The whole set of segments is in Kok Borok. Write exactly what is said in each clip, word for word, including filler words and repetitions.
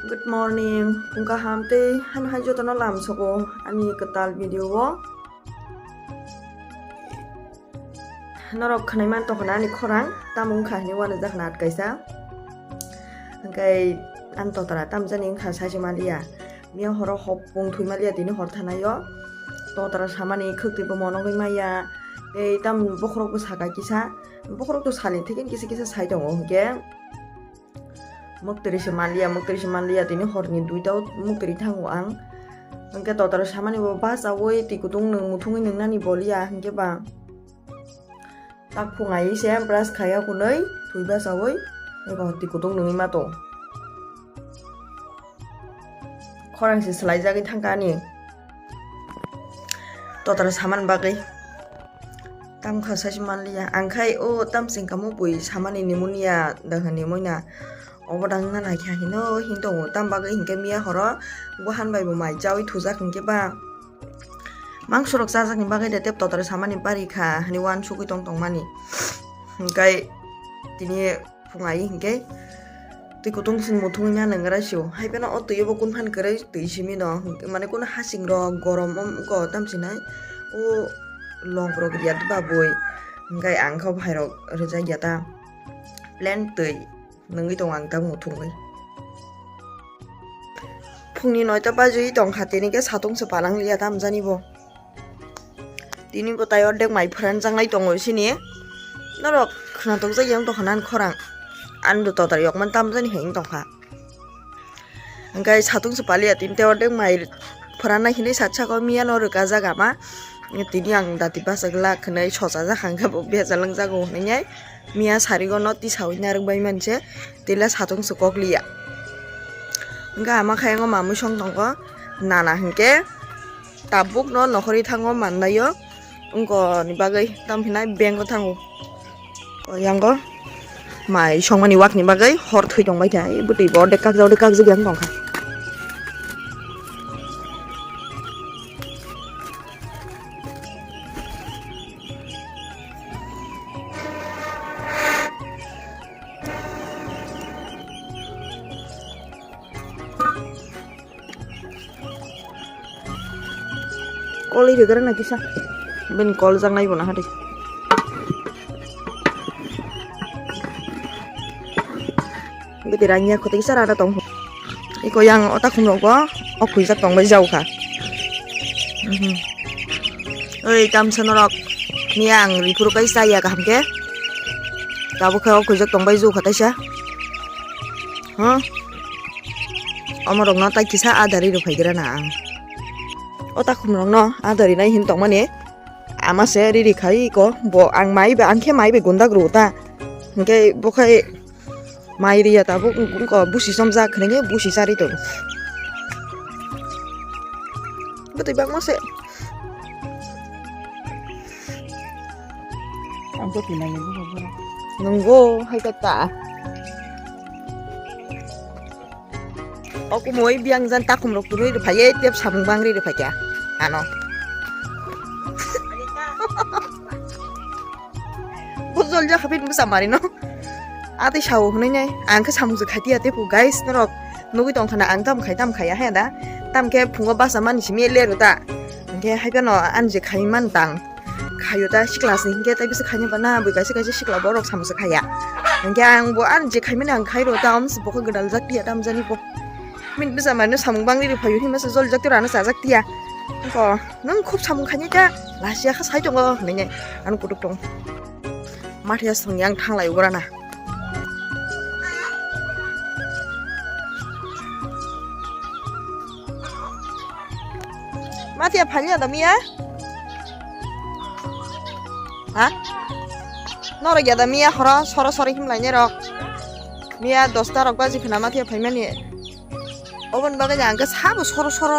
Good morning, phung kaham tei hano hai jotono lam sogo ani kwtal video o. Norok khwnai man tongkha ani khorang, tamo wngkha hinwi uanajak na atkaisa. Hwnkhe ani totara tamjani wngkha saisi manliya. Miya horo hopung thwi manliya tini hor thanai o. Totara samani khwktwi bo monogwi maya. Tei tam bokhorok bwsaka kisa. Bokhorok to salni theken kisa kisa sai tongo hwnkhe. Muktri se manliya, muktri se manliya, tini horni duita o muktri thango ang. Hwnkhe totaro samani bo bachaui twi kutung nwng muthungwi nwngnani boliya, hwnkhe ba tak phungai se brush khaiya hwnwi thwi bachaui eko twi kutung nwngwi ma tong. Khorang se swlaijagwi thangkha ani. Totaro samani bagwi. Tamkha saisi manliya. Ang khai o tamsing kamo bui samani pneumonia da hwnwi moina. Obo dang na naikha hino hin tongo. Tam bagwi hinkhe miya horo bo han bai bo mai chaui thujak hinkhe ba. Mangsorok chajakni bagwi de tep totaro samani bari kha hwnwi uansugwi tong tongmani. Hinkhe tini phungai hinkhe twi kutung sing muthungwi maya nang rai sio. Hai phano o twi o bo kun phan kwrwi twi simi no. Mane kun hasing rok gorom wngkha tam sinai. O long rok ya ba bui. Hinkhe ang kha bhai rok rijak ya ta. Plain twi nungwi tongo ang ta muthungwi. Phungni noita bajwi tongkha tini khe satung se palang liya tam jani bo. Tini bo tai ordek mai phwranjaknai tongo sini. Norok khwnatok jak yang tongkha nan khorang. Ani do totar yok man tamjani hai wng tongkha. Hwnkhe satung se paliya tini tei ordek mai phwrannai hinwi sat saka o miya no rwkajak ama. Tini ang dati bachajak hwnwi sochajak hwnkhe bo bejal wngjago hwnwi. Miya sarigo no tisaui narwk bai manse tila satung se kok liya. Hwnkhe ama khe yango mamui song tongo nana hwnkhe. Tabuk no nokhorwi thango manlaio, wngkoni bagwi tamhinai bank o thango. O yango mai songmani wakni bagwi hor thwi tongbai kha, bwtwi bo ordek kakjak, ordek kakjak yang tongkha. Kol iri gara na kisa. Ben kol jang nai bona hadi. Bete ranya kote kisa rada tong. Iko yang ota khum rok bo ok khuijak tong bai jau kha. Mhm. Oi tamsa norok ni ang ripuru kai saya kaham ke. Tabuk khe ok khuijak tong bai ju kha taisa. Huh? Omorokno tai kisa adari rw phaigrana ang. O takhumrokno adari nai hin tongmani ama se riri khai ko bo ang mai bai ang khe mai bai gundak rw ta. Hinkhe bo khai mai riya tabuk ko busi somjak khwnwi busi chari tong. Bwtwi bakma se. Ang to tinai ni bubo bora. Nunggo hai ta ta. Oku moi biang jan takhum rok turui rw phaiye tep samung bangri rw phaikya. Ano. Bujol ja khapit bwsa mari no. Atwi sao hwnwi nai ang khe samung se khaitiya tei pu guys norok nugui tong khana ang tam khai tam khaiya he da tam khe phungo basa mani simi le rw ta hwnkhe hai phano ani je khai man tang khaio ta sikla se hinkhe tei bisi khaini bana bui kaisa kaisa sikla borok samung se khaiya hwnkhe ang bo ani je khai mani ang khai rw ta om se bo khe gwdal jak tiya tam jani bo min bwsa mani samung bangni rw phaio himma se jol jak tiya ano chajak tiya ko nung khub samung khaini ta lasiya kha sai tongo hwnwi nai ano kutuk tong. Mathiya songya ang thanglai ugrana. Mathiya phanya da miya? Ha? Norok ya da miya horo soro soro himlai ne rok. Miya dosta rok baji khna mathiya phaimani. Oboni bagwi ang khe sabo soro soro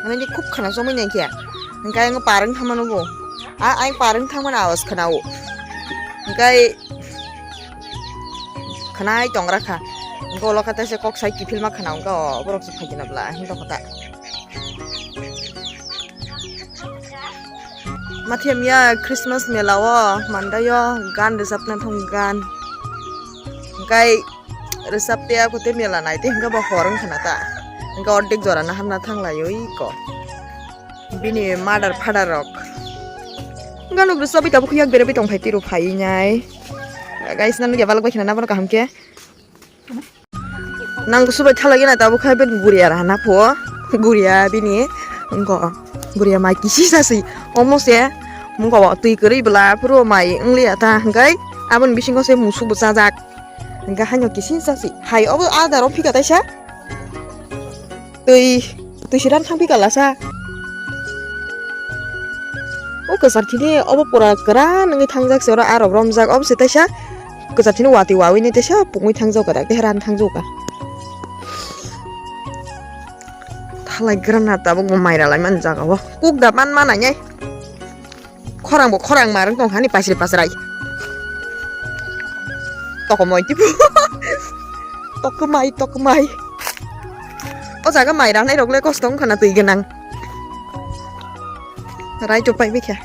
hinwi khub khna chomwi nai khe. Hwnkhe ang parwng thangmano bo. A, ang parwng thangmani awas khna-o. Hwnkhe khwnai tongra kha. Hwnkhe ulo khe teisa kok sai kiphilma khna hwnkhe o borok se phaikhe na bwla hinwi tongkha ta. Mathiya miya Christmas mela o mandai o gan rwchapna thung gan. Hwnkhe Rwchap te ako te mela nai te hwnkhe bo hor wngkha na ta. Hwnkhe ordek jora na hamna thang lai o iko. Bini mother father rok. Hwnkhe nuk rwchap bai tabuk yak bere bai tong phai tiro phai nai. Guys, nang nugya balok bai khna na bono kaham khe. Nang subai thalai gana tabuk khai ben guria rana pho. Guria bini wngko. Guria mai kisi sasi. Omo se wngko twi kwrwi bwla phuru mai wngliya ta hwnkhe aboni bisingo se musuk bo chajak. Hingke haino kisin sasi. Hai obo adaro phika taisa. Twi, twi siran thang phika lasa. O kwchar khini obo pura kwran wngwi thangjak se oro arok romjak obo se taisa. Kwchar khini watwi wawi ni taisa pungwi thangjak ka dak teheran thangjak ka. Thalai kwran na tabuk bo mai ralai man jaga o. Kuk da man manai nai. Khorang bo khorang marwng tong hani pasri pasrai. Tokomoi tipo. Tokomai, tokomai. O jaga mai ranai rok le kosto wngkha na twi gwnang. Rai to pai bikha.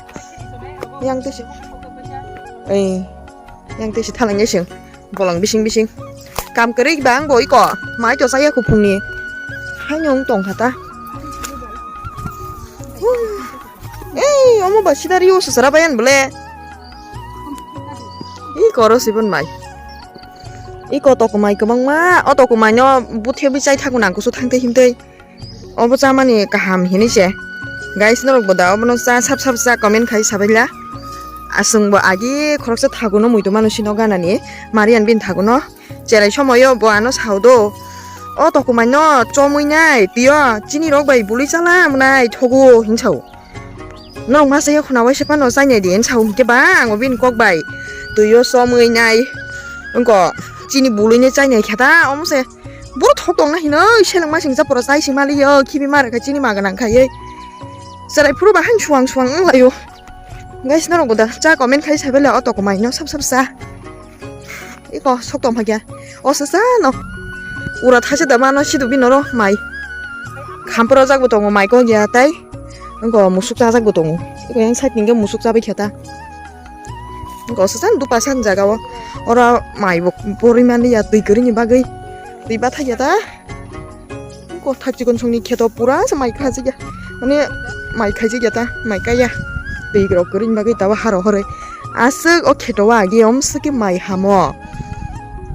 Yang tisi. Ei. Yang tisi thalang ya sing. Bolong bising bising. Kam kwrwi ba ang bo iko. Mai to saya kuphungni. Haino wng tong kha ta. Ei, omo ba sidari o sasara bayan bole. Iko ro sibon mai. Iko tokomai kwbangma. O tokomai no buthe bwi chai thago nang kusu thangtwi himtwi. Obo chamani kaham hinwi se. Guys, norok bo da obono cha sap sap cha comment khai sabaila. Aswng bo agi khoroksa thaguno muitu manu sino ganani. Marian bin thaguno. Cherai somoyo bo ano sao do. O tokomai no chomwi nai tio chini rok bai bului chala mwnai thogo hinsao. Norok masa ya khuna waisa phano chainai di hinsao hinkhe ba ang bini kok bai twi o chomwi nai wngko chini bului ni chainai khe ta omo se boro thok tong na hinwi seleng masing cha pura chai si mali yo khibi ma rwkha chini ma gwnang khaiwi cherai phuru ba han suang suang wng laio. Guys, norok bo da cha comment khai sabaila o tokomai no sap sap cha. Iko sok tong phakya. O sasa no. Ura thaisa da mano sidu bini oro mai. Khampro jak bo tongo mai ko ya tai. Wngko musuk chajak bo tongo. Iko yang side ni musuk chabai khe ta. Wngko sasa dupa san jaga o. Oro mai bo porwi mani ya twi kwrwi ni bagwi. Twi bathai ya ta. Kothak chikon songni kheto pura se mai khajak ya. Mane mai khaijak ya ta, mai kaya. Twi rok kwrwini bagwi tabo haro horoi. Aswk o kheto o agi omswk khe mai hamo.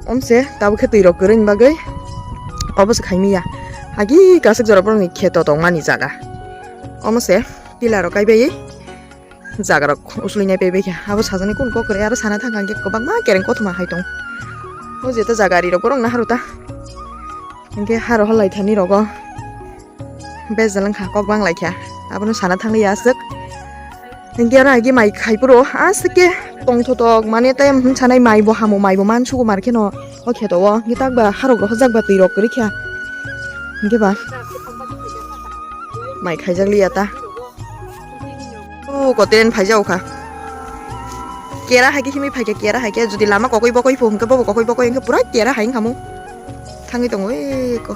Omse tabo khe twi rok kwrwini bagwi obo se khaimya. Agi kasuk jora borokni kheto tongmani jaga. Omo se pila rok kaibai. Jaga rok usuli nai paibai kha abo sajani kun kok kwrwi aro sana thang kha hwnkhe kwbangma kereng kothoma hai tong o jeto jaga ri rok borok na haru ta hwnkhe haro halai thani rogo bejal wngkha kok bang lai kha abono sana thang liya aswk hwnkhe aro agi mai khai phuru aswk khe tongthotok mane tei sanai mai bo hamo mai bo mansugo mar kheno o kheto o hwnkhe tak ba harok rohorjak ba twi rok kwrwi kha hwnkhe ba mai khaijak liya ta. O koten phaijao kha. Kera hai khe himwi phai khe kera hai khe jodi lama kokoi bokoi phu hwnkhe bobo kokoi bokoi hwnkhe pura kera hai wngkha mo. Thangwi tongo eko.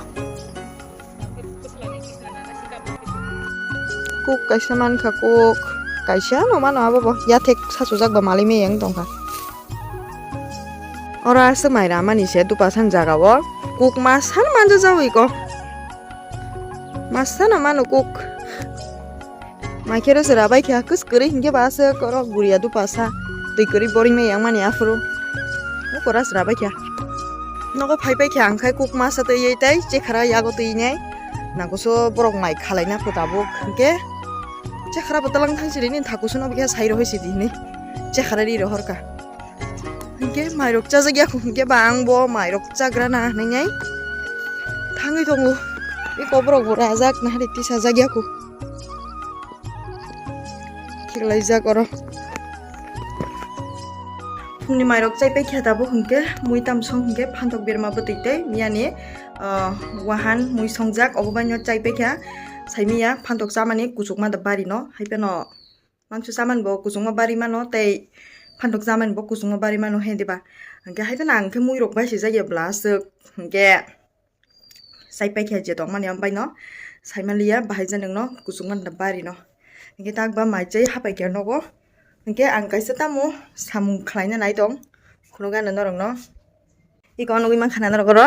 Kuk kaisa mankha kuk. Kaisa no mano abo bo. Yathek sachujak ba malai meyang tongkha. Oro aswk mai ramani se dupasan jaga o kuk ma san manja jawi ko. Ma sana mano kuk. Mai khe rw sera bai kha kwskwrwi hinkhe ba aswk oro guria dupasa twi kwrwi boring meyang mani aphuru. Nukora sera bai kha. Nogo phai pai kha ang khai kuk masa twi tei chekhara yago twi nai. Nakoso borok mai khalaina phutabuk hinkhe chekhara bo talang thang siri ni thakusu no bikhe sai rohoi sidi hinwi chekhara ri rohor kha. Hinkhe mairok chajak yakho hinkhe ba ang bo mairok chagrana hinwi nai thangwi tongo. Eko borok bo rajak nahari tisajak yakho. Khiklaijak oro. Phungni mairok chaipai khe tabuk hinkhe mui tamsong hinkhe phantok berma bwtwi tei miyani, ah, wahan mui songjak obo baino chaipai kha saimiya phantok chamani kuchukma da bari no haiphano. Mangso chamani bo kuchukma bari mano tei phantok chamani bo kuchukma bari mano he diba. Hinkhe hai phano ang khe muirok bai sijak ya bwla aswk hinkhe sai paikha je tongmani amo baino saimaliya bahai jani no kuchukma da bari no. Hinkhe tak ba mai chai hapaikha nogo hinkhe ang kaisa tamo samung khlaina nai tong khunugano norokno. Iko nugwi mankha na norok oro.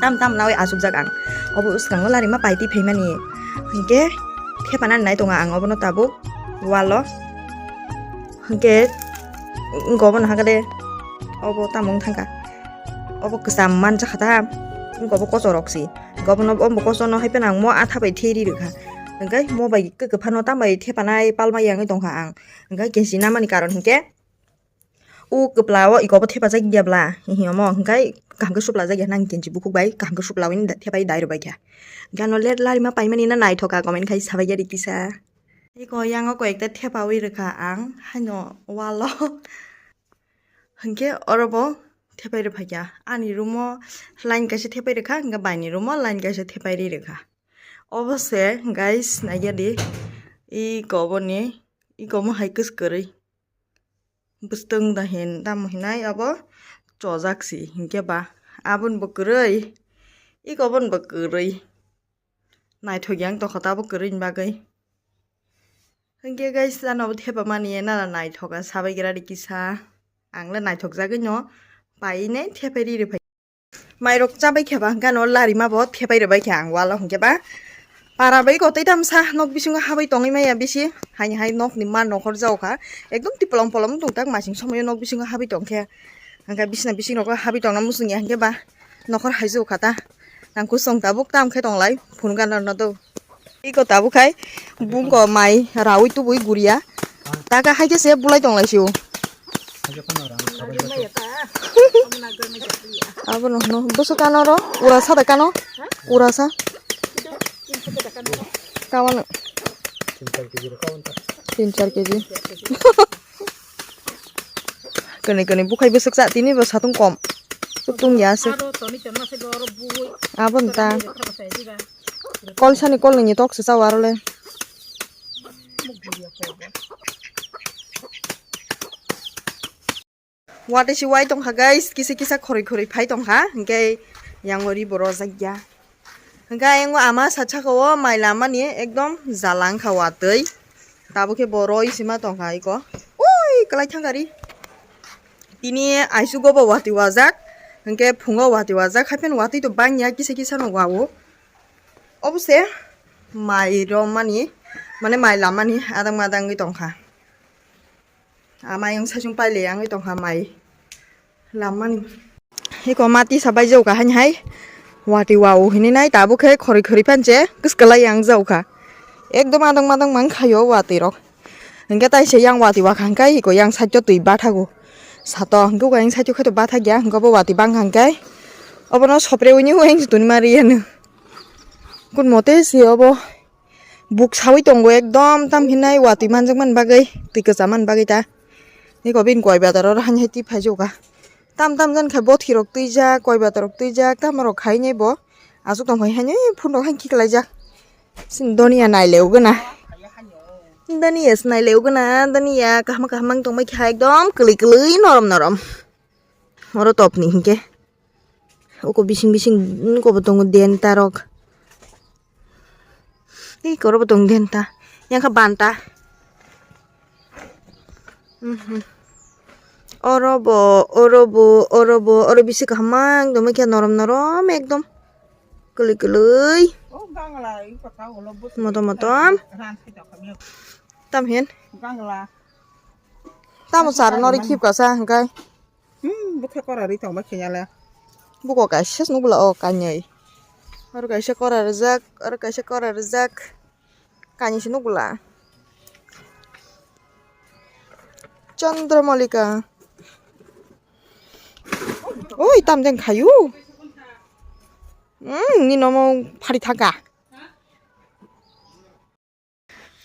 Tam tam nawi achukjak ang. Obo swkango larima paiti phaimani. Hinkhe thepanani nai tongo ang obono tabuk wall o. Hinkhe wngkha obono hakhe de obo tamo wng thangkha. Obo kwcham manjakha ta. Wngkha obo kochorok si. Obono obo kochorno hai phano ang mo atha bai theri rwkha. Hinkhe mo bai kwk kwphano tam bai thepanai palma yangwi tongkha ang. Hinkhe kenchi namani karon hinkhe. O kwpla o iko bo thepajak ya bla, hihi omo hwnkhe kaham khe suplajak ya nang kenchi bukhuk bai kaham khe suplawi thepai dai rwbai kha. Gano let larima paimani na naithoka comment khai sabai ya ri kisa. Iko yango koi ekta thepawi rwkha ang haino wall o. Hwnkhe oro bo thepai rwphai kha. Ani room o line kaisa thepai rwkha, hwnkhe baini room o line kaisa thepai ri rwkha. Obo se guys, naiya di. Iko boni, iko mo hai kwskwrwi. Bwstwng da hin, tamo hinai abo chojak si hinkhe ba. Aboni bo kwrwi, iko boni bo kwrwi. Naithok yang tokha tabuk kwrwini bagwi. Hinkhe guys, ano bo thepamani nana naithoka sabai gra di kisa. Ang le naithok jagwi no pai ne thepai ri rwphai. Mairok chabai khe ba hwnkhe ano larima bo thepai rwbai khe ang wall o hwnkhe ba. Para bai kotoi tamsa nok bisingo habwi tongwi maya bisi. Haini hai nokni ma nokhor jao kha. Ekdom tipolom polom wng tong tak masing somoio nok bisingo habwi tong khe. Hwnkhe bisna bising rogo habwi tongna muchung ya hwnkhe ba. Nokhor hai jao kha ta. Nang kusong tabuk tam khe tong lai phunukha norno do. Iko tabuk khai bungko mai raui tubui guria. Taka hai khe se bulai tong lai sio. Abono hwno bwswk kano ro, urasa da kano, urasa. Kawan tin char kg. Kwnwi kwnwi bukhai bwswk cha tini bo satung kom. Tung ya se. Abo nta. Kol sani kol nini tok se chao aro le. Watwi si wai tongkha guys, kisa kisa khoroi khoroi phai tongkha, hwnkhe yango ri bo rojak ya. Hwnkhe ayang o ama sachaka o mai lamani ekdom jala wngkha watwi. Tabuk khe bo roi sima tongkha iko. Ui, kwlai thangkha ri. Tini aisugo bo watwi wajak. Hwnkhe phungo watwi wajak. Haiphano watwi to bangya kisa kisa no wa o. Obo se mai romani, mane mai lamani adang madang wngwi tongkha. Ama yang saichung paile yang tongkha mai lamani. Iko mati sabai jauka hani hai. Wati wao hini nai tabuk khe khori khori phan che kwskalai yang jauka. Ekdom adang madang mang khayo wati rok. Hingke tai se yang wati wakha hingke iko yang side o twi bathago. Sato hingke yang side o khe to bathak ya hingke bo wati bang hingke. Obono sopre uni weng tuni mari yanu. Kun mote si obo. Buk sawi tongo ekdom tam hinai watwi manjakmani bagwi, twi kwchamani bagwi ta. Eko bini koi badar oro hani hai twi phaijago ka. Tam tam jani khai bothi rok twijak, koi badar rok twijak, tamo rok khainai bo. Aswk tong phai haino phun rok haino khiklaijak. Sini doniya naileo gana. Doniya se naileo gana, doniya kaham kaham tongbai kha ekdom kwlwi kwlwi norom norom. Oro topni hinkhe. Uko bising bising nuko bo tongo denta rok. Tei koro bo tongo denta. Yang kha banta. Mhm. Oro bo, oro bo, oro bo, oro bisi kaham mang tongma khe norom norom ekdom. Kwlwi kwlwi. Motom motom. Tam hin. Tamo sar nori khip kasa hingkai. Hmm, bwkha kora ri tongma khenya le. Buko kaisa se nukla o kanwi. Oro kaisa kora rijak, oro kaisa kora rijak. Kanwi se nukla. Chandra Malika. Oi, tam jeng khayu. Hmm, ni nomo phari thaka.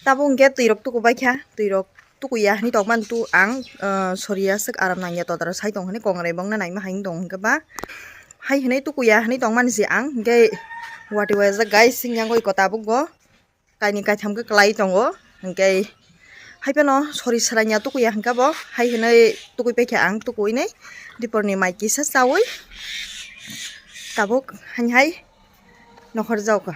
Tabuk hwnkhe twi rok tuku bai kha, twi rok tuku ya hinwi tongmani tu ang, ah, sori ya swk aram nang ya todra sai tong hinwi kongrai bongna naima hai wng tong hwnkhe ba hai hinwi tuku ya hinwi tongmani se ang hwnkhe watwi waijak guys, hwnkhe yang oi ko tabuk bo kainwi kaitham khe kwlai tongo hwnkhe hai phano sori swrang ya tuku ya hwnkhe bo hai hinwi tukui pai kha ang, tukuinwi diporni mai kisa chaui tabuk haini hai. Nokhor jao ka.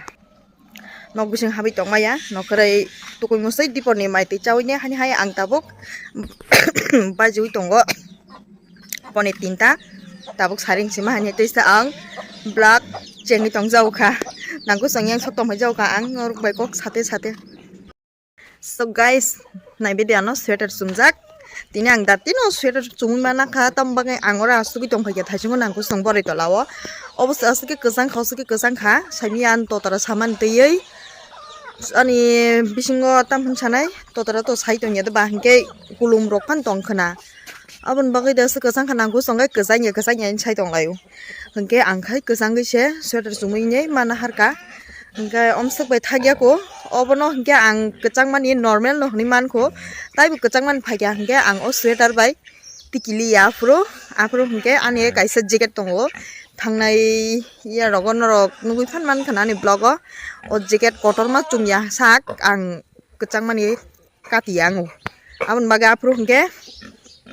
Nok bising habwi tongmaya, nokhoroi tukui musui diporni mai twi chaui ne hani hai ang tabuk bajiui tongo. Poni tinta. Tabuk saring sima hani tei sa ang black chengwi tong jago kha. Nangkuk song yang sok tong phai jago kha ang norok bai kok sate sate. So guys, naibe de ano sweater chumjak. Tini ang datino sweater chumui mana kha, tam bagwi ang oro asugwi tong phai kha thaichungo nangkuk song boroi tola o. Obo se aswk khe kwchang kha, aswk khe kwchang kha. Saimi ang totara samani twiwi ani bisingo tam hwn sanai totara to sai tong ya de ba hinkhe kulum rok phan tong khna. Aboni bagwi de aswk kwchang kha nangkuk song khe kwchang ya kwchang ya sai tong lai o. Hinkhe ang khai kwchangwi se sweater chumui hinwi mana harkha. Hinkhe omswk bai thakya kho, obono hinkhe ang kwchangmani normal no hinwi mankho. Taibo kwchangmani phaikha hinkhe ang o sweater bai tikili ya aphuru, aphuru hinkhe ani kaisa jacket tongo. Thangnai yarogo norok nugwi phan mankha ani vlog o. O jacket kotorma chumya sak ang kwchangmani kati ya ango. Aboni bagwi aphuru hinkhe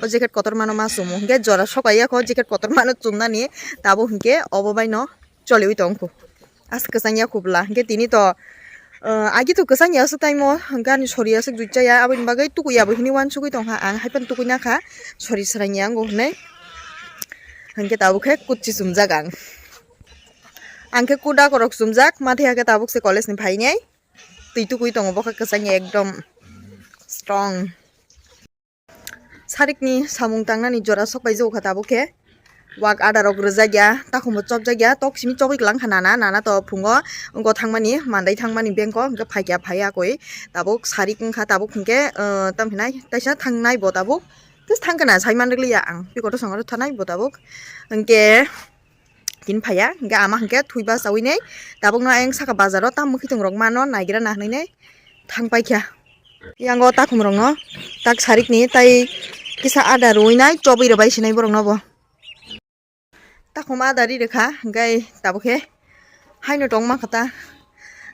o jacket kotormano ma chumo. Hinkhe jora sokai ya kho, jacket kotormano chumnani tabuk hinkhe obo baino choliwi tong kho. Aswk kwchang ya kho bwla. Hinkhe tini to, ah, agi to kwchang ya aswk taimo, hinkhe ani sori aswk dui chaya, aboni bagwi tukui ya bo hinwi uansugwi tong kha. Ang hai phano tukui na kha, sori swrang ya ango hinwi. Hinkhe tabuk khe kutsi chumjak ang. Ang khe kuda korok chumjak, mathiya khe tabuk se college ni phainai. Twi tukui tongo bokha kwchang ya ekdom strong. Sarikni samung tangnani jora sok pai jago kha tabuk khe. Wak ada rok rwjak ya, takhumbo chopjak ya, tok simi chobwi kwlang kha nana, nana to phungo wngkha thangmani, mandai thangmani bengko, hwnkhe phaikya phaiya koi. Tabuk sarik wngkha, tabuk hinkhe, ah, tamo hinai, taisa thangnai bo tabuk. Tis thang kana sai man rwliya ang, bikoto songaro thanai bo tabuk. Hwnkhe, Tini phaiya, hingke ama hingke thwi bachawinai tabukno ayang saka bazaro tam mwkhwtwng rok mano naigra na hinui nai thang paikha. Yango takhum rokno tak sarikni tai kisa ada rwinai chobwi rwbai sinai borokno bo. Takhum ada ri rwkha, hingke tabukhe haino tong mankha ta.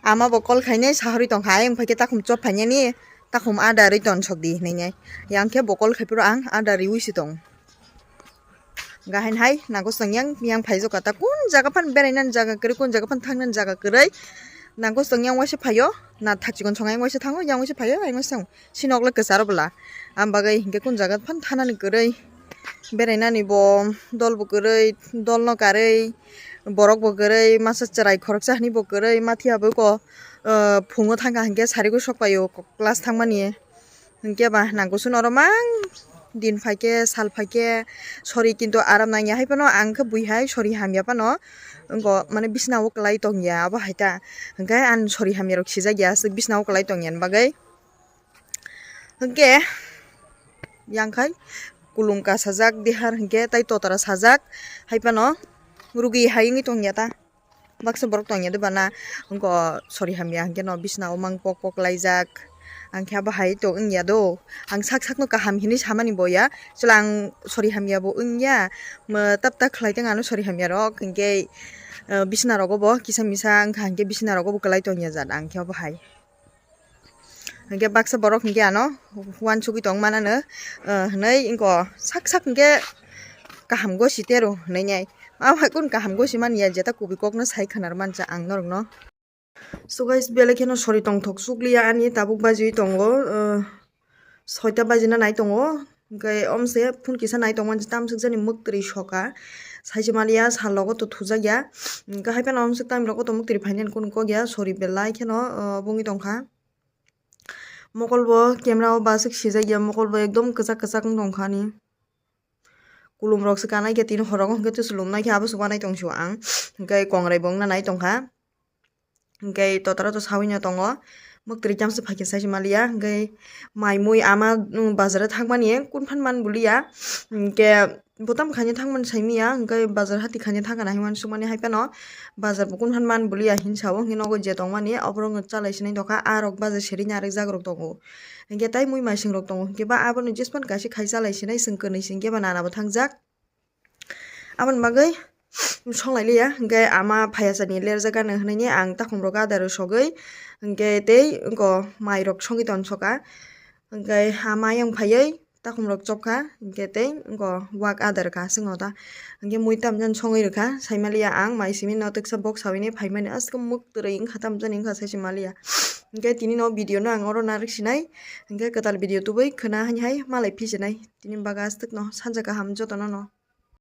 Ama bo call khainai sahorwi tongkha, ayang phaikhe takhum chop phainani takhum ada rwi tonsok di hinui nai. Yang khe bo call khaipuro ang ada riwi si tong. Gahain hai nangkuk song yang, yang phai jokha ta, kun jaga phan berainani jaga kwrwi, kun jaga phan thangnani jaga kwrwi. Nangkuk song yang waisa phaio, na thachikon song yang waisa thango, yang waisa phaio, yang waisa thango. Sini okle kwcharo bwla. Am bagwi hinkhe kun jaga phan thanani kwrwi. Berainani bo dol bo kwrwi, dol no karwi, borok bo kwrwi, masa chwrai khoroksa hinwi bo kwrwi, mathiya bo ko, ah, phungo thangkha hinkhe sarigo sok paio class thangmani. Hinkhe ba nangkuksono oro mang din phaikhe, sal phaikhe, sori kintu aram nangya hai phano, ang khe bui hai sori hamya phano, wngkha mane bisna o kwlai tongya abo hai ta, hinkhe ang sori hamya rok sijak ya, aswk bisna o kwlai tongya ni bagwi. Hinkhe yang khai kulum kasajak dihar hinkhe tai totara sajak hai phano, rugi hai wngwi tongya ta. Baksa borok tongya de bana, wngkha sori hamya hingke no bisna o mang pok pok laijak. Ang khe abo hai to wngya do. Ang sak sak no kaham hinui samani bo ya. Chwla ang sori hamya bo wngya. Mo tap tak khlai tong ano sori hamya rok hingke, eh, bisna rogo bo kisa misa wngkha hingke bisna rogo bo kwlai tongya jat ang khe abo hai. Hingke baksa borok hingke ano uansugui tong manano, eh, hinui wngkha sak sak hingke kaham gosi tero hinui nai. Abo hai kunu kaham gosi manya jeta kubui kokno sai khwnar mancha ang norokno. So guys, belai kheno sori tongthok sukliya ani tabuk bajiui tongo, eh, soita bajina nai tongo. Hingke omse phone kisa nai tongmani tamsukjani mwktwi soka. Saise maliya sal rogo to thujakya. Hingke hai phano omse time rogo to mwktwi phainani kunu kokya sori belai kheno, eh, bungwi tongkha. Mokol bo camera o baswk sijakya, mokol bo ekdom kwchak kwchak wng tongkha ani. Kulum rok se kanai khe tini horok hwnkhe tusulum nai khe abo se uanai tong sio ang. Hwnkhe kongrai bo wngna nai tongkha. Hwnkhe totaro to sawino tongo. Mwktwi chamsa phaikhe saisi maliya. Hwnkhe mai mui ama, mm, bazar o thangmani kun phan man buliya. Hwnkhe bo tamo khaina thangmani saimiya. Hwnkhe bazar hati khaina thangkha na hinwi uansukmani hai phano. Bazar bo kun phan man buliya hinwi sao. Hwnkhe nogo je tongmani oborok no chalai sinai dokha. A rok bazar seri narwkjak rok tongo. Hwnkhe tai mui maising rok tongo. Hwnkhe ba abono jespan kaisa khai chalai sinai chwng kwnwi se hwnkhe ba nana bo thangjak. Aboni bagwi songlai liya, hwnkhe ama phaiya chani lerjak gana hwnwi ang takhum rok adaro sogwi, hwnkhe tei wngkha mai rok songwi tongsoka, hwnkhe ama ayang phaiwi takhum rok chopkha, hwnkhe tei wngkha wak adar kha aswk no ta, hwnkhe mui tamjani songwi rwkha, saimaliya ang mai simi no twksa bok sawini phaimani aswk mwktwrwi wngkha tamjani wngkha saisi maliya, hwnkhe tini no video no ang oro narwk sinai, hwnkhe kwtal video tubui khwna hai hai malai phi sinai, tini baga aswk no sanja kaham jotono no.